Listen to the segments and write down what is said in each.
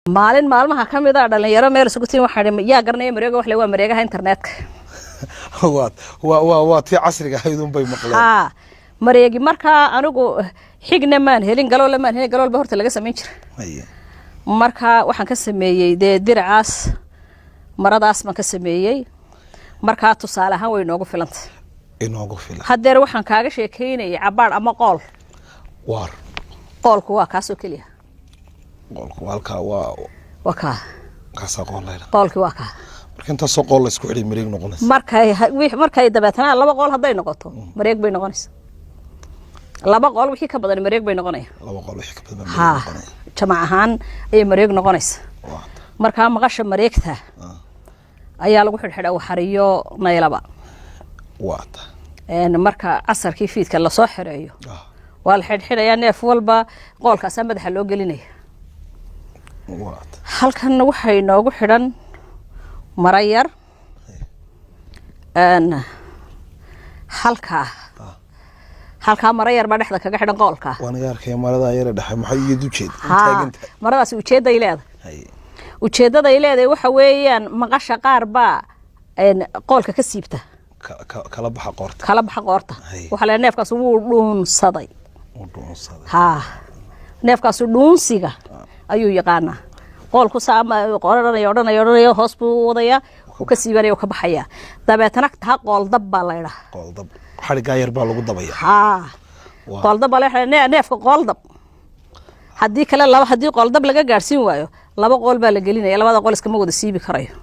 Maalin maalmaha ka mid a dhalinyaro meel isugu tin waxaa yaa garanaya mareega? Wax le waa mareegaha internetka. Waa tii casriga ahayd un bay maqleen. Haa, mareegi. Markaa anigu xigna maan helin, galoola maan helin. Galool ba horta laga samayn jira. Marka waxaan ka sameeyey dee diracaas, maradaas baan ka sameeyey. Markaa tusaale ahaan way inoogu filantay. Inoogu filan. Haddeer waxaan kaaga sheekeynayay cabaar ama qool. Waar. Qoolku waa kaasoo keliya. Qoolku waa halkaa, waa Waa kaa. Kaasaa qool laydha. Qoolkii waa kaa. Marka intaasoo qool la isku xidhay mareeg noqonaysa. Markay dabeetana laba qool hadday noqoto, mareeg bay noqonaysa. Laba qool wixii ka badan mareeg bay noqonaya. Laba qool wixii ka badan baa mareeg noqonaya. Jamac ahaan ayay mareeg noqonaysa. Markaa maqasha mareegta ayaa lagu xidhxidha waxariyo naylaba. Waata. Marka casarkii fiidka lasoo xireeyo, waa la xidhxidhayaa. Neef walba qoolkaasaa madaxa loo gelinaya. Waata. Halkan waxaa inoogu xidhan maro yar. Halkaa maro yar baa dhexda kaga xidhan qoolka. Waan iga arkaya maradaa yara dhexe. Maxay iyadu ujeed u taagan tahay? Maradaasi ujeedday leedahay. Ujeeddaday leedahay waxa weeyaan maqasha qaar baa qoolka ka siibta. Kala baxa qoorta. Kala baxa qoorta. Waxaa la neefkaas wuu dhuunsaday. U dhuunsaday. Haa, neefkaasu dhuunsiga ayuu yaqaanaa. Qoolku saa ama odhanaya, odhanaya, odhanaya, hoos buu wadayaa, wuu ka siibanaya, wuu ka baxayaa. Dabeetana taa qooldab baa la idhaha. Qooldab, xadhiggaa yar baa lagu dabaya. Haa. Qooldab baa la idhaha. Neefka qooldab haddii kale laba, haddii qooldab laga gaadhsiin waayo, laba qool baa la gelinaya. Labada qool iskama wada siibi karayo.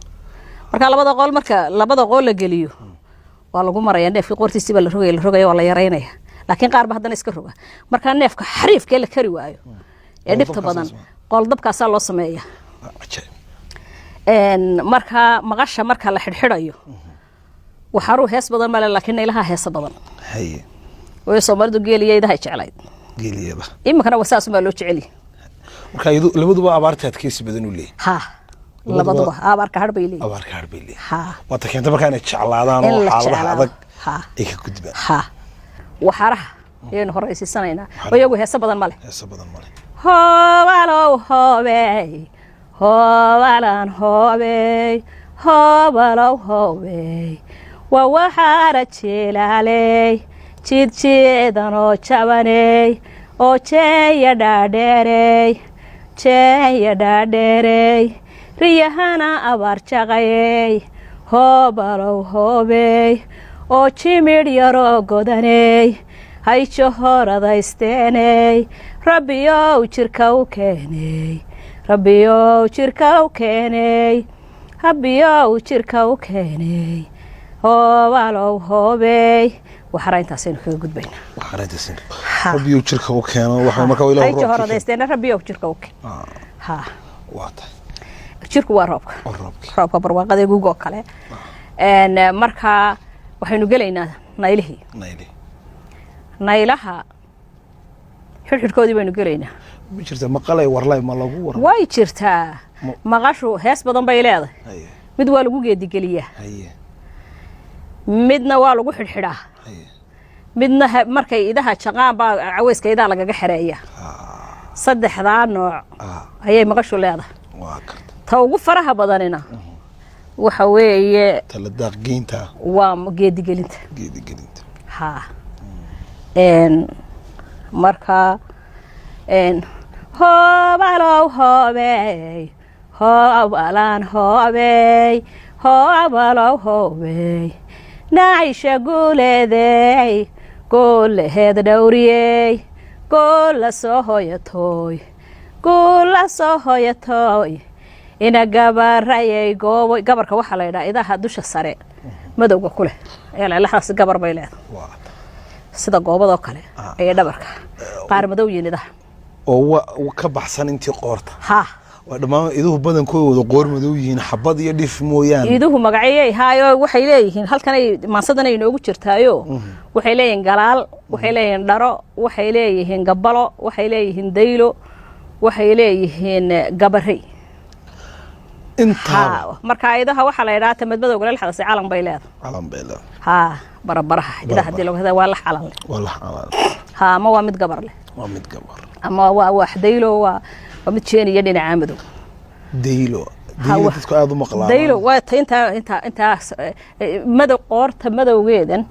Marka labada qool, marka labada qool la geliyo, waa lagu maraya. Neefkii qoortiisii baa la rogaya, la rogaya, waa la yaraynaya. Laakiin qaar ba haddana iska roga. Markaa neefka xariifkee la kari waayo ee dhibta badan, qooldabkaasaa loo sameeya. Cajaa'ib. Markaa maqasha marka la xidhxidhayo, waxaaruu hees badan male, laakiin naylaha heesa badan. Waayo, Soomaalidu geeliya idahay jeclayd. Geeliyada. Iminkana waa saas unbaa loo jeceliy. Marka iyadu labaduba abaarta adkeysi badan u leeyahay. Ha, labaduba abaarka har bay leeyihin. Abaarka har bay leeyihin. Ha. Waata keenta markaa inay jeclaadaan In oo la xaaladaha jeclaado. adag ay ka gudbaan. Ha, waxaaraha ayaynu horaysiisanaynaa oo iyagu heese badan ma leh. Heeso badan male. Hoobalow hoobey, hoobalan hoobey, hoobalow hoobey, waa waxaara jilaaley, jidjiidan oo jabaney, oo jeeya dhaadheerey, jeeya dhaadheerey, riyahana abaar jaqayey, hoobalow hoobey, oo jimidh yaroo godaney, hayjo horadaysteeney, Rabbiyow jirka u keeney, Rabbiyow jirka u keeney, Rabbiyow jirka u keeney, hoobalow hoobey. Waxara intaasaynu kaga gudbaynaa. Waxaaraytasin Rabbiyow jirka u keeno waxa marka Ilaahu hayjo roobkii keeno. Horadaysteena, Rabbiyow jirka u keen. Ha. Waa tahay. Jirku waa roobka. Oo roobkii. Roobka barwaaqada guga oo kale. Marka waxaynu gelaynaa naylihii. Nayli. Naylaha xidhxidhkoodii baynu gelaynaa. Ma jirta maqalay warlay ma lagu waran? Way jirtaa. Maqashu hees badan bay leedahay. Mid waa lagu geedigeliyaa. Midna waa lagu xidhxidhaa. Midna markay idaha jaqaan baa caweyska idaha lagaga xereeya. Saddexdaa nooc ayay maqashu leedahay. Waa karta. Ta ugu faraha badanina waxa weeye tala daaq geynta. Waa geedigelinta. Geedigelinta. Ha. Marka hoobalow hoobey, hoobalan hoobey, hoobalow hoobey, nacisha guuleedey, guulaheed dhowriyey, guula soo hoyatooy, guula soo hoyatooy, ina gabarayay gooboy. Gabarka waxaa la yidhaha idaha dusha sare madowga ku leh ayaa laxdaas gabar bay leedahay. Waa. Sida goobadoo kale ayay dhabarka qaar madow yihiin idaha. Oo wa ka baxsan intii qoorta. Ha. Waa dhammaan iduhu badankooda wada qoor madow yihiin, xabad iyo dhif mooyaane. Iduhu magacyay haayo waxay leeyihiin. Halkanay maansadan ay inoogu jirtaayo waxay leeyihiin galaal, waxay leeyihiin dharo, waxay leeyihiin gabalo, waxay leeyihiin daylo, waxay leeyihiin gabarey. Intaaba. Ha, marka idaha waxaa la yidhaha tamadmadowga lexdasi calan bay leedahay. Calan bay leedahay. Ha, barabaraha idaha hadii lagu hada waa lax calan leh. Waa lax calan. Ha, ama waa mid gabar leh. Waa mid gabar. Ama waa wax daylo, waa mid jeeniya dhinacaa madow. Daylo, daylo dadku aada u maqlaan. Daylo waa ta intaa madow, qoorta madowgeedan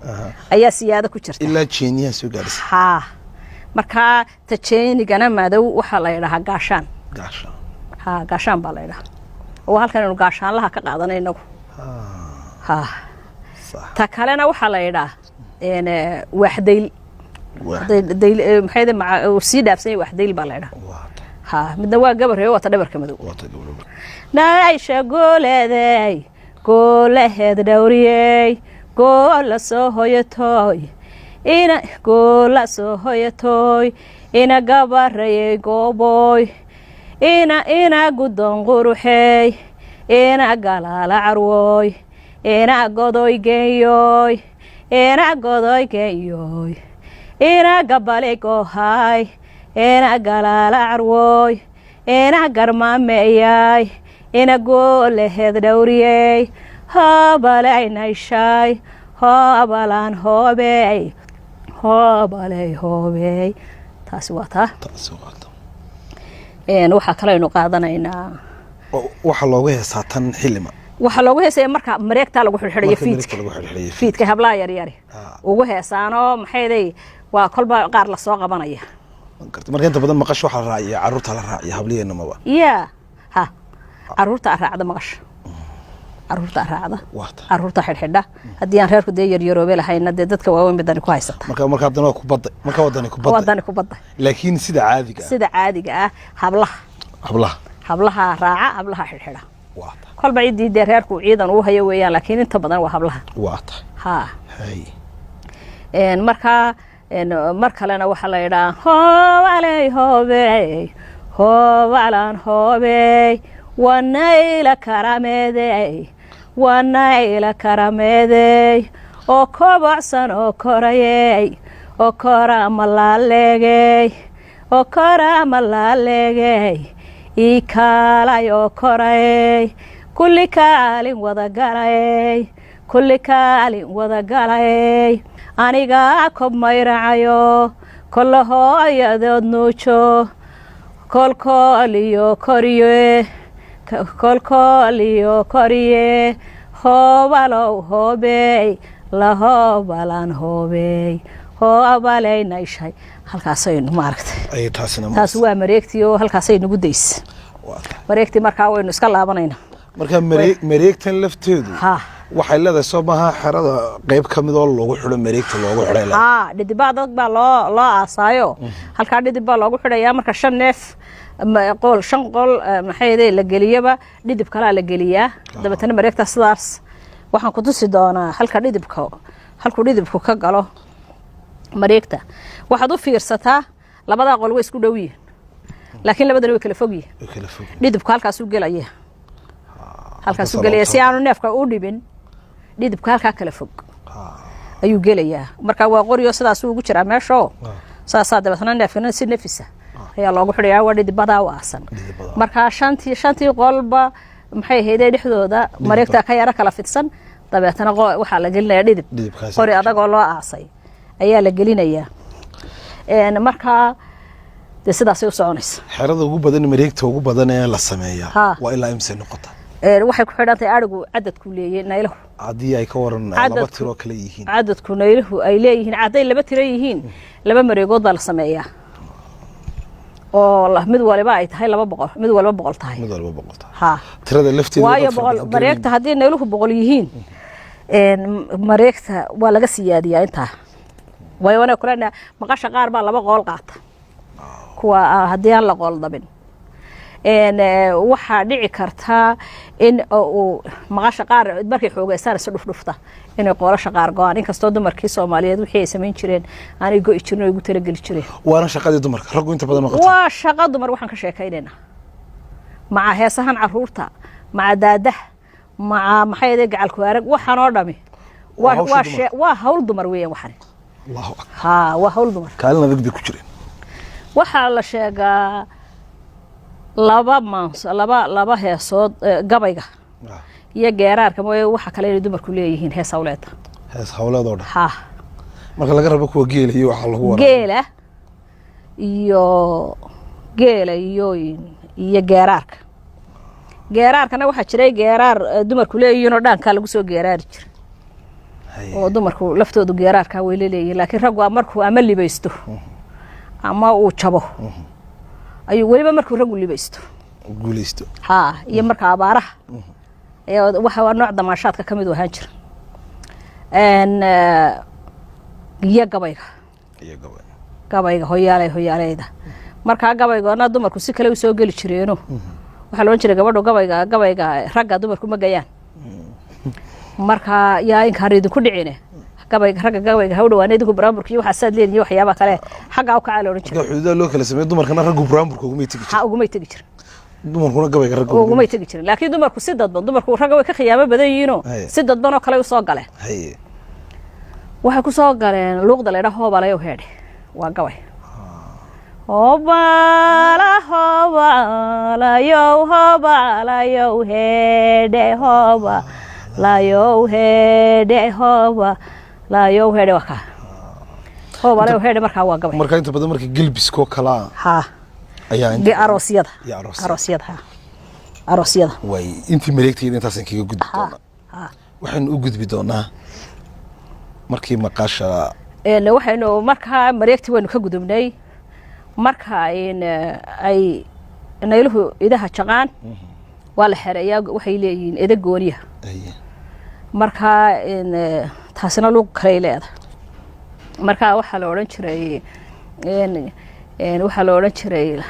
ayaa siyaado ku jirta. Ilaa jeeniyaha soo gaadhisa. Haa, markaa ta jeenigana madow waxaa la yidhahaa gaashaan. Gaashaan. Ha, gaashaan baa la yidhahaa, oo halkan aynu gaashaanlaha ka qaadanay inagu. Ha. Ta kalena waxaa la yidhaha waaxdayl. Dayl maxay maca sii dhaafsan yahay, waaxdayl baa la yidhaha. Ha, midna waa gabarreeyo, waa ta dhabarka madow. Naysha gooleeday, goolaheed dhowriyey, goola soo hoyatoy, ina goola soo hoyatoy, ina gabarayey gooboy, ina guddoon quruxey, ina galaala carwoy, ina godoy geeyoy, ina godoy geeyoy, ina gabale gohay, ina galaala carwoy, ina garmaameeyay, ina goolaheed dhowriyey, hoobalay nayshay, hoobalaan hoobey, hoobaley hoobey. Taasi waa taa. Waxaa kaleynu qaadanaynaa. Waxaa looga heesaa tan xilima? Waxaa loogu heesaya marka mareegtaa lagu xidhxidhayo fiidka. Fiidka hablaha yaryari ugu heesaanoo maxayday, waa kolba qaar lasoo qabanaya. Marka inta badan maqasha waxaa la raaciya carruurta, la raaciya habliyeena maba? Ya, ha, caruurta a raacda maqasha, caruurta a raacda, caruurta xidhxidha. Haddii aan reerku dee yaryaroobe lahayna, dee dadka waaweyn badani ku haysata. Marka haddana waa kubadda, marka wadani kubadda. Wadani kubadda. Laakiin sida caadiga ah? Sida caadiga ah hablaha. Hablaha. Hablaha raaca, hablaha xidhxidha. Kolba ciddii dee reerku ciidan uu hayo weeyaan, laakiin inta badan waa hablaha. Waa tahay. Ha. Markaa mar kalena waxaa la yidhaha hoobaley hoobey, hoobalaan hoobey, wanayla karameedey, wanayla karameedey, oo kobocsan oo korayey, oo korama laaleegey, oo korama laaleegey, ii kaalay oo korayey, kulli kaalin wada galayey, kulli kaalin wada galayey, anigaa kob mayracayo, kolla hooyadood nuujo, kolkooliyo koriye, kolkooliyo koriye, hoobalow hoobey, la hoobalaan hoobey, hoobaley nayshay. Halkaasaynu maaragtay. Taas waa mareegtii oo halkaasay nagu daysa mareegtii. Markaa waynu iska laabanaynaa. Marka mareegtan lafteedu waxay leedahay, soo maaha, xerada qayb ka mid oo loogu xidho mareegta loogu xidhay? Haa, dhidibaa adag baa loo aasaayo. Halkaa dhidib baa loogu xidhayaa. Marka shan neef qool, shan qol maxay la geliyaba, dhidib kalaa la geliyaa. Dabeetana mareegta sidaas waxaan ku tusi doonaa halka dhidibka, halkuu dhidibku ka galo mareegta. Waxaad u fiirsataa, labadaa qol way isku dhow yihiin, laakiin labadana way kala fog yihiin. Dhidibku halkaasuu gelaya, halkaasuu gelaya si aanu neefka u dhibin. Dhidibka halkaa kala fog ayuu gelayaa. Marka waa qoryo sidaasuu ugu jiraa meeshoo saasaa. Dabeetna neefkana si nafisa ayaa loogu xidhayaa. Waa dhidibadaa u aasan. Marka shantii qolba maxay ahaydee dhexdooda mareegtaa ka yaro kala fidsan. Dabeetana waxaa la gelinayaa dhidib, qori adagoo loo aasay ayaa la gelinayaa. Markaa dee sidaasay u soconaysa. Xerada ugu badan, mareegta ugu badan ee la sameeyaa waa ilaa imse noqota? Waxay ku xidhan tahay arigu cadadku leeyay naylahu. Haddii ay ka waran laba tiro kale yihiin? Cadadku nayluhu ay leeyihiin, hadday laba tiro yihiin, laba mareegood baa la sameeyaa, oo mid waliba ay tahay 200, mid waliba 100 tahay. Mid waliba 100 tahay. Ha. Tirada lafteeda. Waayo 100 mareegta, haddii nayluhu 100 yihiin, mareegta waa laga siyaadiyaa intaa. Waayo wana kulena maqasha qaar baa laba qool qaata, kuwa haddii aan la qool dabin waxaa dhici kartaa in uu maqasha qaar markay xoogeystaan isa dhufdhufta inay qoolasha qaar go-aan, inkastoo dumarkii Soomaaliyeed wixii ay samayn jireen aanay go'i jirin oo igu talageli jireen. Waana shaqadii dumarka, raggu inta badan ma qabtaan. Waa shaqa dumar waxaan ka sheekaynaynaa, maca heesahan caruurta, maca daadaha, maca maxay gacalku arag, waxaan oo dhami waa hawl dumar weeyaan waxan. Allahu akbar. Ha, waa hawl dumar. Kaalin adag bay ku jireen. Waxaa la sheegaa laba maanso, laba heesood, gabayga iyo geeraarka mooye, waxa kale inay dumarku leeyihiin hees hawleeda. Hees hawleed oo dhan? Ha. Marka laga rabo kuwa geela iyo waxaa lagu waraa. Geela iyo geeraarka Geeraarkana waxaa jiray geeraar dumarku leeyihiin oo dhaankaa lagu soo geeraari jiray, oo dumarku laftoodu geeraarkaa way leeyihiin. Laakiin raggu markuu ama libaysto ama uu jabo ayuu, weliba markuu raggu libaysto, guulaysto. Haa, iyo marka abaaraha ayaa waxa waa nooc damaashaadka ka mid u ahaan jira. Iyo gabayga. Iyo gabay. Gabayga hoyaaley hoyaaleyda. Markaa gabaygoona dumarku si kale usoo geli jireeno. Waxaa la odhan jiray gabadhu gabayga ragga dumarku ma gayaan. Marka yaa inkaan idinku dhicine gabayga ragga, gabayga ha u dhawaana idinku, buraanburka iyo waxaasaad leedihin iyo waxyaabaha kale xaggaa u kacaa la odhan jiray. Marka xuduudaha loo kala sameeyo, dumarkana raggu buraanburka ugumay tegi jirin. Ha, ugumay tegi jirin. Dumarkuna gabayga ragga ugumay tegi jirin. Laakiin dumarku si dadban, dumarku ragga way ka khiyaamo badan yihiinoo si dadban oo kale usoo galeen. Waxay ku soo galeen luuqda la idhaa hoobalayow heedhe, waa gabay. Hobala hobalayow hobalayow heedhe, hoba layow heedhe, hoba layow heedhe, waa kaa hobalayow heedhe. Markaa waa gabay. Marka inta badan marka gelbiskoo kalaa ayaa inta aroosyada. Iyo aroosyada. Aroosyada, ha, aroosyada. Way intii mareegtayda intaasaan kaga gudbi doonaa. Waxaynu u gudbi doonaa markii maqaasha. Waxaynu markaa mareegtii waynu ka gudubnay. Marka ay nayluhu idaha jaqaan waa la xereeyaa, waxay leeyihiin eda gooniya. Markaa taasina luuq kaley leedahay. Marka waxaa la odhan jiray waxaa la odhan jiray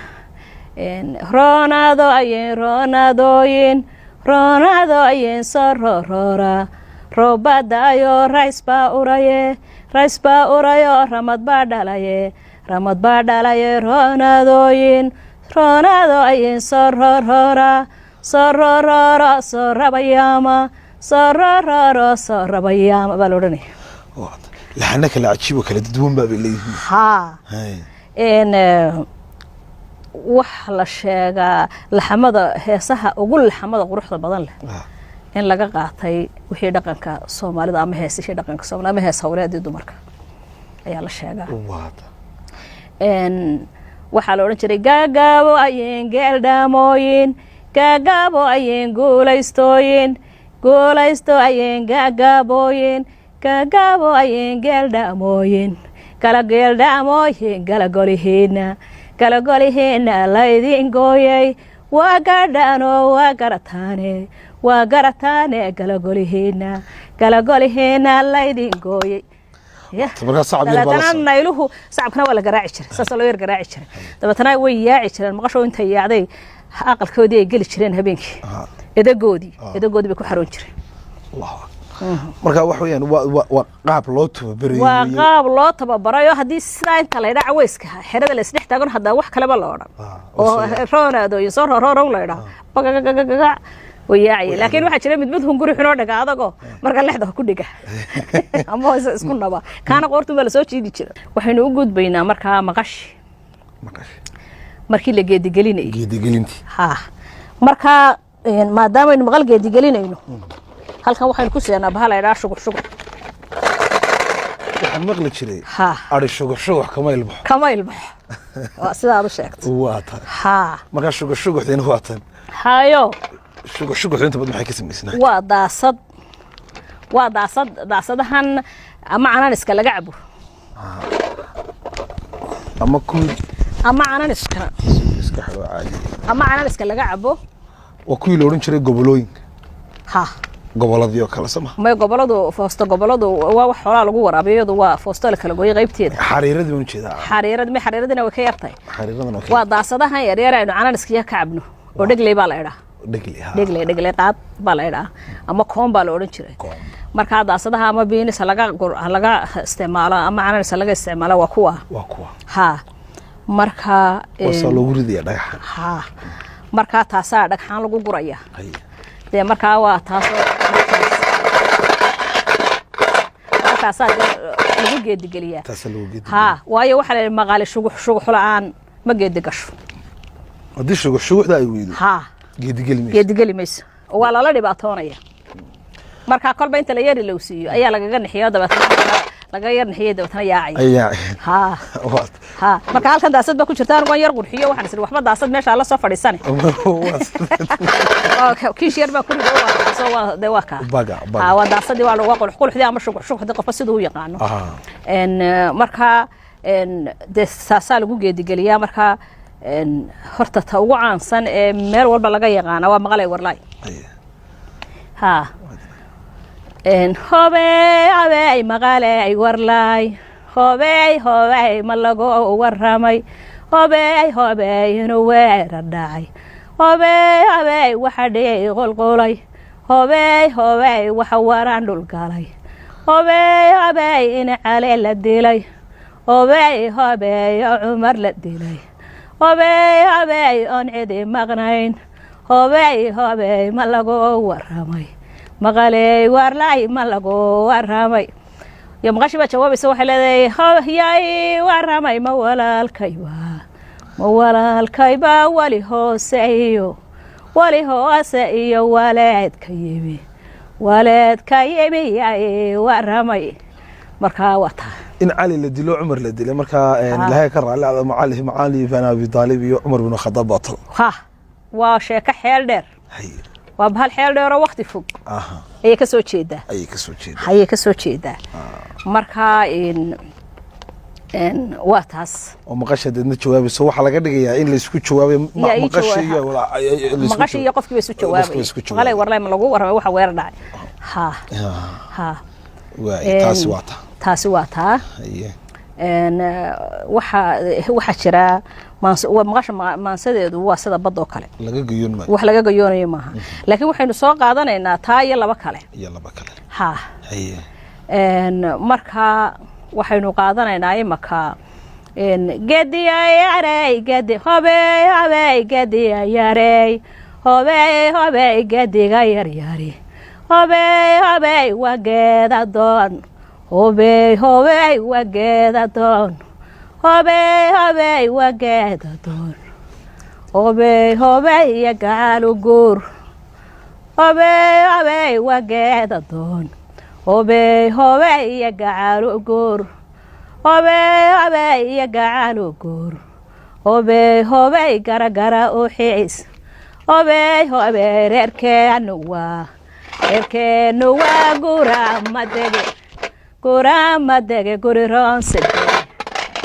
roonado ayen roonadooyin, roonado ayen sororora, roobadayo rays baa uraye, rays baa urayo, ramad baa dhalaye, ramad baa dhalaye, roonadooyin, roonado ayen sororora, sorororo sorabayaama, sorororo sorabayaama baa la odhanaya. Laxano kale cajiib oo kala duwan baa bay leeyihiin. Haa. Waxa la sheegaa laxamada heesaha ugu laxamada quruxda badan leh in laga qaatay wixii dhaqanka Soomaalida ama heesihii dhaqanka Soomaalida ama hees hawleedii dumarka ayaa la sheegaa. Waxaa la odhan jiray gaagaabo ayeen geeldhaamooyin, gaagaabo ayeen guulaystooyin, guulaysto ayeen gaagaabooyin, gaagaabo ayeen geeldhaamooyin, kala geeldhaamooyin, gala golihiina, gala golihiina laydin gooyay, waa gaadhaano, waa garataane, waa garataane, gala golihiina, gala golihiina laydin gooyay. Markaa sacab yar baa la Dabeetana nayluhu sacabkana waa la garaaci jiray, saasoo loo yar garaaci jiray. Dabeetana way yaaci jireen maqasho. Intay yaacday aqalkoodii ay geli jireen habeenkii, edagoodii, edagoodii bay ku xaroon jireen. Allahu akbar. Marka waxa weeyaan waa qaab loo tababaray. Waa qaab loo tababarayo. Haddii sidaa inta la idhaa caweyska xerada la isdhex taagan, haddaa wax kaleba la odhan oo roonaado iyo soo roroorow la idhaa, bagagagagaga way yaacaya. Laakiin waxaa jira mid mid hunguri xunoo dhaga adagoo marka lexda ku dhiga ama hoose isku naba, kaana qoortun baa lasoo jiidi jira. Waxaynu u gudbaynaa markaa maqashi. Maqashi. Markii la geedigelinayay. Geedigelintii. Ha, markaa maadaamaynu maqal geedigelinayno, halkan waxaynu ku siinaa baha la idhaha shugux shugux. Waxaan maqli jiray ari shugux shugux kama ilbaxo. Kama ilbaxo, waa sida aad u sheegtay. Waa tahay. Markaa shugux shuguxdiina waa tan. Hayo. Shugux shuguxdu inta badan maxay ka samaysnaa? Waa daasad, waa daasad, daasadahan ama cananiska laga cabo ama kuwii ama cananiska iska xidho caadi ama cananiska laga cabo. Waa kuwii la odhan jiray gobolooyinka. Ha. Goboladii oo kale sama. May, goboladu foosto, goboladu waa wax xoolaa lagu waraabiyo, iyadu waa foosto la kala gooyay qaybteeda. Xariiradii baan ujeedaa. Xariirad, may, xariiradina way ka yartahay. Xariiradan oo Waa daasadahan yaryar aynu cananiskiya ka cabno oo dhegley baa la idhaa. Dhegli, ha. Dhegley, dhegley qaad baa la idhaa ama koon baa la odhan jiray. Koon. Markaa daasadaha ama biinis ha laga ha laga isticmaalo ama cananis ha laga isticmaalo, waa kuwa. Waa kuwa. Ha, marka waasaa loogu ridaya dhagaxa. Ha, markaa taasaa dhagxaan lagu guraya. Dee markaa waa taasoo markaasaa dee lagu geedigeliyaa. Taasaa loogu geedi. Ha, waayo waxaa la yidhi maqaali shugux shugux la-aan ma geedi gasho. Haddii shugux shuguxda ay weydo, geedigeli mayso. Geedigeli mayso oo waa lala dhibaatoonaya. Markaa kolba inta la yari lowsiiyo ayaa lagaga nixiyo, dabeetna laga yar nixiyay, dabeetna yaacaya. Ayaa. Ha. Waa Ha, marka halkan daasad baa ku jirta. Anigu waan yar qurxiyo, waxaan isiri waxba daasad meesha la soo fadhiisane. Kiish yar baa ku rido, waa soo waa de waa kaa. Baga, baga. Ha, waa daasadii, waa waa qulux quluxdii ama shuqux shuquxdii, qofba siduu u yaqaano. Marka dee saasaa lagu geedigeliyaa. Marka horta ta ugu caansan ee meel walba laga yaqaana waa maqalay warlaay. Ha, hobey habey maqaley warlaay, hobey hobey ma lagu waramay, hobey hobey inuu weerar dhacay, hobey hobey waxa dhiyay qolqolay, hobey hobey waxa waran dhulgalay, hobey hobey in cali la dilay, hobey hobey oo Cumar la dilay, hobey hobey oon cidi maqnayn, hobey hobey ma lagu waramay, maqaley warlay ma lagu waramay. Iyo maqashi baa jawaabaysa, waxay leedahay: yay waramay, ma walaalkayba, ma walaalkayba, wali hoose iyo wali hoose iyo waleedka yimi, waleedka yimi yay waramay. Markaa waa taa. In Cali la dilo, Cumar la dilay, markaa Ilaahay ka raali aado Macali Macali bin Abi Taalib iyo Cumar bin Khadaab baa tal. Ha, waa sheeko xeel dheer. Waa bahal xeel dheeroo wakti fog ayay ka soo jeedaa. Ayay ka soo jeedaa. Ayay ka soo jeedaa. Marka waa taas. Oo maqasha deedna jawaabayso, waxaa laga dhigayaa in laysku jawaabay. Yaa ii maqasha jawaab- iyo maqasha iyo qofkii ba isu qofkii ba isku jawaabay. Maqalay jawaabay. Warlay ma lagu warramay waxa weerar dhacay? Ha ha. Waay, taasi waa taa. Taasi waa taa. Waxaa jira waa maqasha maansadeedu waa sida bad oo kale. Laga gayoon maayo. Wax laga gayoonayo maaha, laakiin waxaynu soo qaadanaynaa taa iyo laba kale. Iyo laba kale. Ha. Marka waxaynu qaadanaynaa imaka gediyayarey gedi hobey hobey gediyayarey hobey hobey gediga yaryari, hobey hobey waa geeda doon, hobey hobey waa geeda doon, hobey hobey waa geeda doon, hobey hobey iyo gacaalu guur, hobey hobey waa geeda doon, hobey hobey iyo gacaalu guur, hobey hobey iyo gacaalu guur, hobey hobey garagara u xiis, hobey hobey reerkeenu waa, reerkeenu waa guramadege, guramadege guri roonsedege,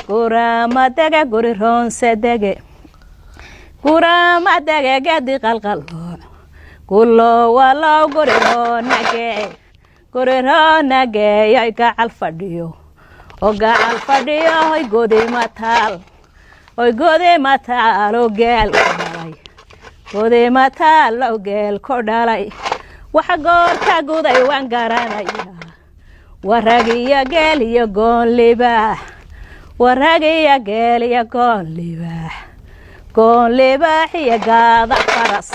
guramadege guri roonsedege, guramadege gedi qalqalooc gulo walow guri roonage, guri roonageeyoy gacal fadhiyo oo gacal fadhiyo, oy godi mataal, oy godi mataal oo geel ku dhalay, godi mataal oo geel ku dhalay. Waxa goorta guday waan garanayaa, warag iyo geel iyo goon libaax, warag iyo geel iyo goon libaax, goon libaax iyo gaada faras,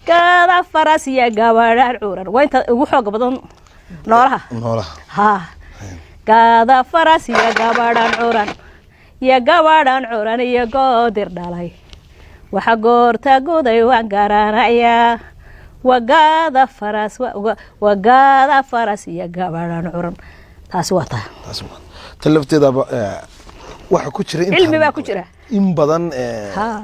gaada faras iyo gabadhan curan. Waa inta ugu xooga badan noolaha. Noolaha. Ha, gaada faras iyo gabadhan curan, iyo gabadhan curan iyo goodir dhalay. Waxa goorta guday waan garanayaa, wagaada faras, wagaada faras iyo gabadhan curan. Taasi waa taa. Taasi waa tan lafteedaba waxa ku jira intaan Cilmi baa ku jira. In badan ha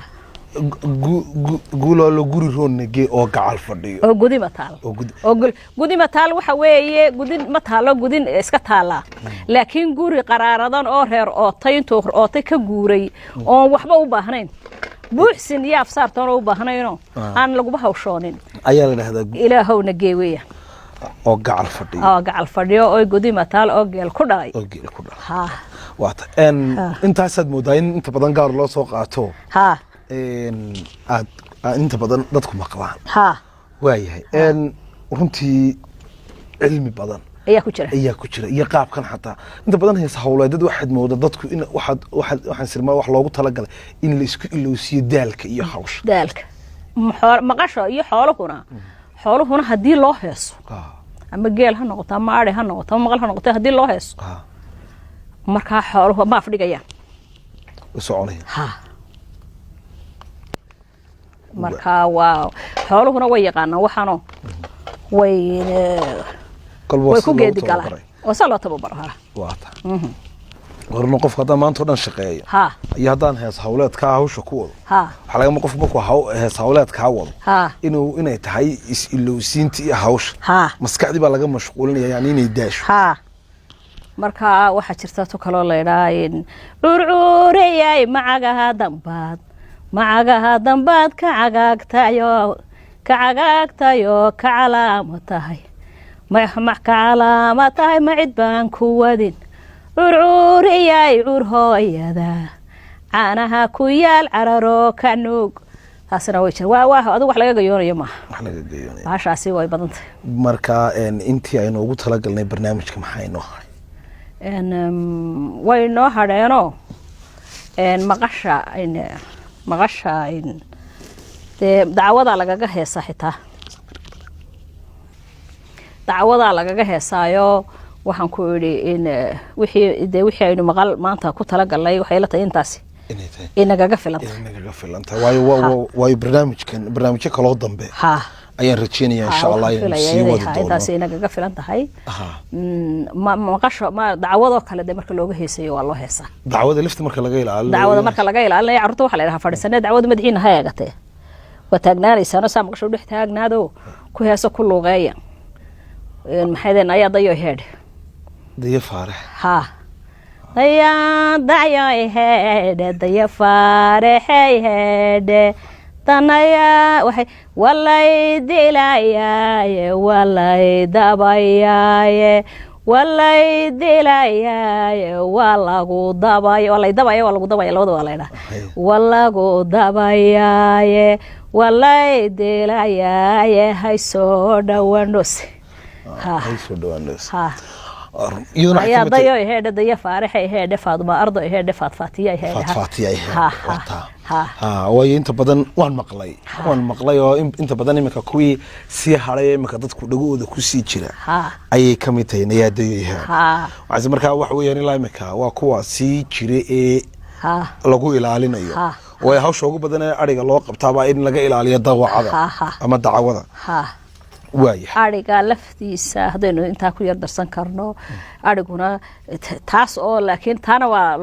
guuloolo guri roonnage oo gacal fadhiyo. Oo gudi ma taal. Oo oo gudi ma taal. Waxa weeye gudin ma taalo, gudin iska taallaa, laakiin guri qaraaradan oo reer ootay, intuu ootay ka guuray oon waxba u baahnayn, buuxsin iyo afsaartoon u baahnaynoo aan laguba hawshoonin ayaa la dhahdaa ilaahowna geeweya. Oo gacal fadhiyo. Oo gacal fadhiyo oo gudi ma taal oo geel ku dhalay. Oo geel ku dhalay. Ha. Waata intaasaad moodaa in inta badan gaar loo soo qaato. Ha. Aad inta badan dadku maqlaan. Ha. Waayahay, runtii cilmi badan ayaa ku jira. Ayaa ku jira. Iyo qaabkan xataa inta badan heesa hawleedad waxaad moodaa dadku in waxaad waxaad waxaan sirmaa wax loogu talagalay in la isku ilowsiiyo daalka iyo hawsha. Daalka maqasho iyo xooluhuna haddii loo heeso, ama geel ha noqoto ama ari ha noqoto ama maqal ha noqoto, haddii loo heeso, markaa xooluhu ma afdhigayaan. U soconaya. Ha, marka waa xooluhuna way yaqaanaan waxaano way kolba way si ku loogu geedi galaan tababaray. Oo saa loo tababaro, ha. Waata. Warna qofka haddaan maanta o dhan shaqeeyo Ha. iyo haddaan hees hawleedkaa hawsha ku wado, Ha. waxaa lagama qofku markuu hees hawleedkaa wado Ha. inay tahay is-ilowsiinta iyo hawsha. Ha. Maskaxdii baa laga mashquulinaya, yani inay daasho. Ha, marka waxaa jirta tu kaloo laydhaa curcuuriyay macagaha dambaad, macagaha dambaad ka cagaagtayo, ka cagaagtayo, ka calaamo tahay, ka calaama tahay, ma cid baan ku wadin. Curcuuriyay cur hooyada caanaha ku yaal cararoo ka nuug. Taasina way jira. Waa adigu wax laga gayoonayo maaha. Wax laga geeyoonaya. Bahashaasi way badan tahay. Marka intii aynu ugu talagalnay barnaamijka maxaa inoo haray? Way noo hadheenoo maqasha maqasha dee dacwadaa lagaga heesaa, xitaa dacwadaa lagaga heesaayo. Waxaan ku idhi in wixii dee wixii aynu maqal maanta ku talagalnay, waxay la tahay intaasi inay tahay inagaga filan tahay. Inay nagaga filan tahay, waayo waayo barnaamijkan barnaamijyo kaloo dambe ayaan rajeynayaa, insha Allah, waxaan inaynu filayaa sii inay wadi doono. Intaasi inagaga filan tahay. Maqasha ma dacwadoo kale dee marka looga heesayo waa loo heesaa. Dacwada lifta marka laga ilaaliyo. Dacwada marka laga ilaalinayo carruurta waxaa la yidhaha fadhiisanee, dacwada madaxiina ha eegatee, waa taagnaanaysaano saa maqasho dhex taagnaado, ku heeso, ku luuqeeya. Maxay deen ayaa dayo heedh. Daya Faarax. Ha, daya dayo heedhe, daya faarexey heedhe, tanaya waxay walay dilayaaye, walay dabayaaye, walay dilayaaye, waa lagu dabay, waa lay dabaya, waa lagu dabaya, labada waa laydhaha. Waa lagu dabayaaye, walay dilayaaye, hay soo dhawanos. Ha. Hay soo dhawaanayso. Ha. Iyaduna waxay ayaa ka mid tahay dayo heedhe, daya faaraxay heedhe, Faaduma ardo heedhe, Faatfaatiya heedhe. Faatfaatiya ay Ha. wataa. Ha. Ha, waayo inta badan waan maqlay, waan maqlay oo inta badan iminka kuwii sii hadhay, iminka dadku dhagahooda kusii jira ayay ka mid tahay nayaadayoyaha. Waxaase markaa waxa weeyaan ilaa iminka waa kuwa sii jira ee lagu ilaalinayo. Waayo hawsha ugu badan ee adhiga loo qabtaabaa in laga ilaaliyo dawacada Ha, ha. ama dacwada. Waayahay. Adhiga laftiisa haddaynu intaa ku yar darsan karno, adhiguna taas oo laakiin taana waa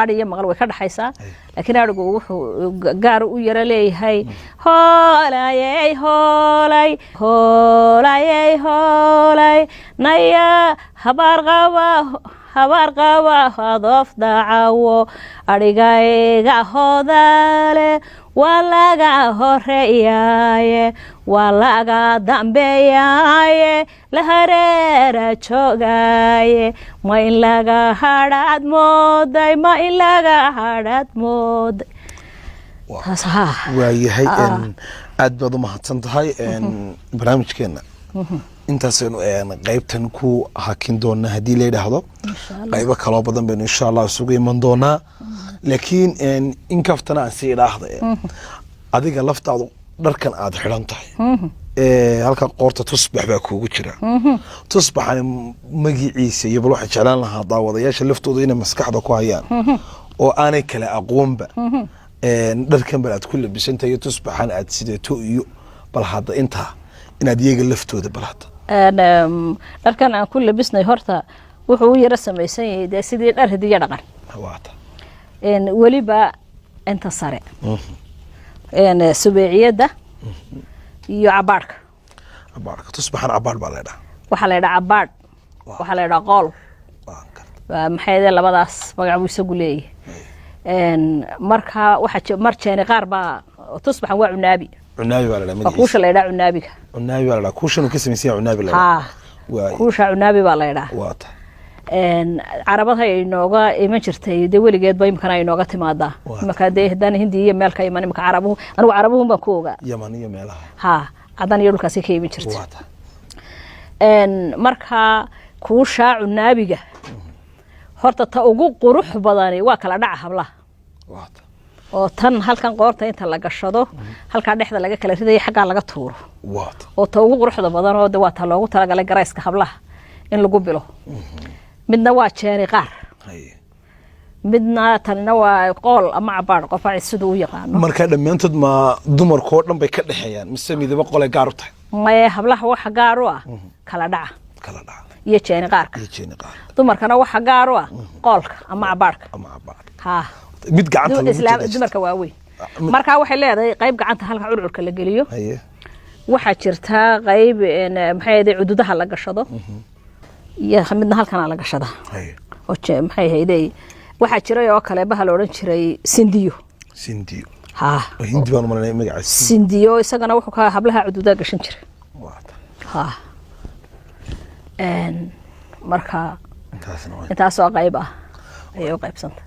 adhi iyo maqal way ka dhaxaysaa, laakiin adhigu wuxuu gaar u yaro leeyahay hoolayey hoolay hoolayey hoolay, naya habaar qaba, habaar qaba, hadoof dacawo, adhigayga hodaale, waa laga horeeyaaye, waa laga dambeeyaaye, la hareera joogaaye, ma in laga hadhaad mooday, ma in laga hadhaad mooday. Taas ha. Waayahay, aad baad u mahadsan tahay. Barnaamijkeena intaasaynu qaybtan ku hakin doonaa haddii la yidhaahdo. Qaybo kaloo badan baynu insha Allah isugu iman doonaa, laakiin in kaftana aan sii idhaahda, adiga laftaadu dharkan aad xidhan tahay, halka qoorta tusbax baa kuugu jira. Tusbaxani magiciisa iyo bal waxaan jeclaan lahaa daawadayaasha laftooda inay maskaxda ku hayaan oo aanay kala aqoonba dharkan bal aad ku labisantahay iyo tusbaxan aad sidato, iyo bal hadda intaa inaad iyaga laftooda bal hadda. Dharkan aan ku labisnay horta wuxuu u yaro samaysan yahay dee sidii dhar hidiyo dhaqan. Waata. Weliba inta sare, subeeciyadda iyo cabaadhka. Cabaadhka, tusbaxan cabaadh baa la dhaha? Waxaa la yidhaha cabaadh, waxaa la yidhaha qool. Waan garta. Waa maxay dee labadaas magac buu isagu leeyahay. Marka waxaa mar jeeni qaar baa tusbaxan waa cunaabi. Cunaabi baa la dhaha. Waa Magaciisa kuusha la yidhaha cunaabiga. Cunaabi baa la dhaha, kuushan uu ka samaysan yahay cunaabi la dhaha. Ha. Waay. Kuusha cunaabi baa la yidhaha. Waata. Carabada ay inooga iman jirtay dee weligeedba, imikana ay inooga timaadaa. Imika dee haddaan Hindi iyo meel ka iman, imika carabuhu, anigu carabuhun baan ku ogaa. Yaman iyo meelaha. Ha, Cadan iyo dhulkaasi ka iman jirtay. Waata. Marka kuushaa cunaabiga horta ta ugu qurux badani waa kala dhaca hablaha. Waata. Oo tan halkan qoorta inta la gashado, halkaa dhexda laga kala ridayo, xaggaa laga tuuro. Waata. Oo ta ugu quruxda badan, oo de waa ta loogu talagalay garayska hablaha in lagu bilo. Midna waa jeeni qaar. Midna tanina waa qool ama cabaadh, qofa siduu u yaqaano. Marka dhammaantood ma dumarkoo dhan bay ka dhexeeyaan mise midaba qole gaar u tahay? Maye, hablaha waxa gaar u ah kala dhaca. Kala dhaca. Iyo jeeni qaarka. Iyo jeeni qaar. Dumarkana waxa gaar u ah qoolka ama cabaarka. Ama cabaar. Ha. Mid gacanta lagu islaam jira. Dumarka waaweyn markaa waxay leedahay qayb gacanta halka curcurka la geliyo. Waxaa jirtaa qayb maxay ahayd, cududaha la gashado, iyo midna halkana la gashadaa. Oo maxay ahayde, waxaa jiray oo kale baha la odhan jiray sindiyo. Sindiyo. Ha. Oo Hindi baan umalanaya magaciisa. Sindiyo isagana wuxuu ka hablaha cududaha gashan jiray. Ha. Marka Intaasna waa intaasoo qayb ah ayay u qaybsantay.